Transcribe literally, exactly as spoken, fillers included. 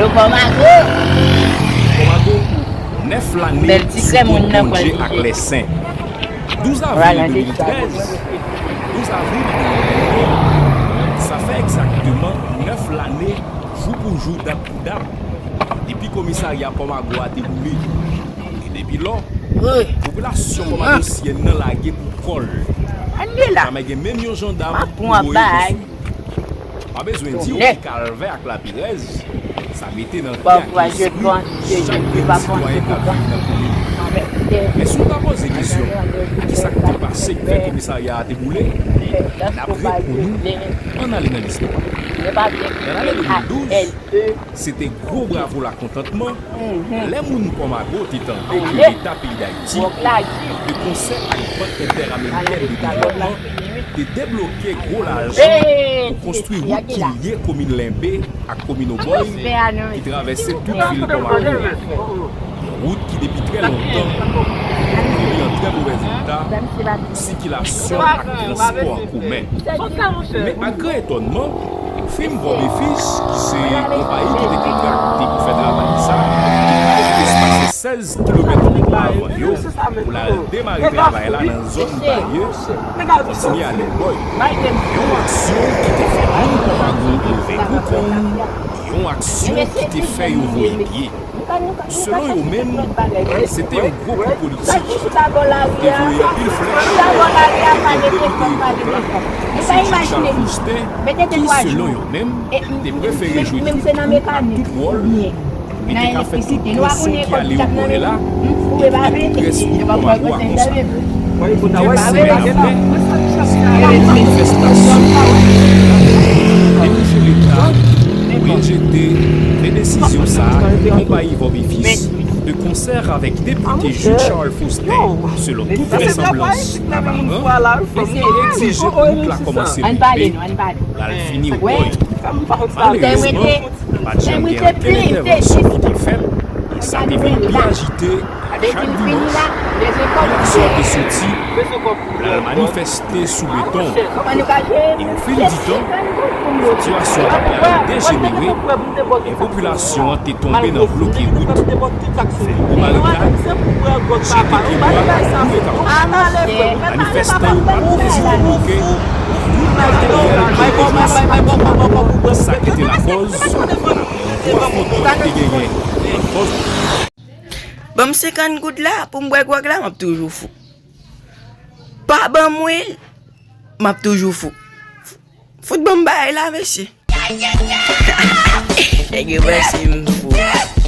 Yo Pòmago. Pòmago, nèf lane sou kont Bondye ak lèsen. Douz avril de mil trèz, douz avril de mil trèz, sa fè egzakteman nèf lane, jou pou jou, dat pou dat, depi komisarya Pòmago a te boule. E depi lò, popilasyon pòmagosyèn nan lage pou kò l. Jamè gen menm yon jandam pou voye pou sou li. Pa bezwen di w ki kalvè ak lapirèz sa mete nan tè ak lespri chak grenn sitwayen k ap viv nan komin nan. Men si w ta poze kesyon, kisa k te pase ki fè komisarya a te boule? N ap reponn ou, ann ale nan listwa. Nan lane de mil douz, se te gwo bravo lakontantman lè moun Pòmago te tande ke Leta peyi Dayiti, de konsè ak Bank Entèamerikèn de Devlòpman, te debloke gwo lajan pou konstwi wout ki lye komin Lenbe ak komin Obòy ki travèse tout vil Pòmago. Yon wout ki depi trè lontan te an trè movèz eta pou sikilasyon ak transpò an komen. Men ak gran etònman, Fim Vòbefis, ki se konpayi ki te kontrakte pou fè travay sa, ki te pase sèz kilomèt anpwa avan yo pou l al demare travay la nan zòn Baye, kontinye ale Obòy. Yon aksyon ki te fè moun Pòmago leve kou kò w, yon aksyon ki te fè yo voye pye. Selon yo menm, se te yon gwo kou politik ki te voye anpil flè, anpil depite yo pran sou Charles Faustin, ki, selon yo menm, te prefere jwe tripot ak tout wòl pou li te ka fè tout pwosè ki ale Obòy la, epi depite rès wout Pòmago a konsa. Kèk semèn apre, se te manifestasyon. Debouche Leta rejete de desizyon sa a, konpayi Vòbefis, de konsè avèk depite Jude Charles Faustin, selon tout vrèsanblans, aparan, egzije pou wout la kòmanse boule, pral fini Obòy. Malerezman, pa t janm gen ankenn entèvansyon ki te fèt, e sa te vin pi ajite a chak dimanch. Popilasyon te soti pou l al manifeste sou beton. E ofil di tan, sitiyasyon an t ap pral dejenere, e popilasyon an te tonbe nan bloke wout, fè gwo barikad, jete pyebwa ak boule kawoutchou. Manifestan yo pa t ezite bloke tout kote yo wè yo te bezwen sou wout. Sa ki te lakòz yon gwo afwontman ki te genyen ant fòs. Ban m senkant goud la pou m bwè gwòg la, m ap toujou fou. Pa ban mwen l, m ap toujou fou. Fout ban m bagay la, mesye. Nèg yo panse m fou.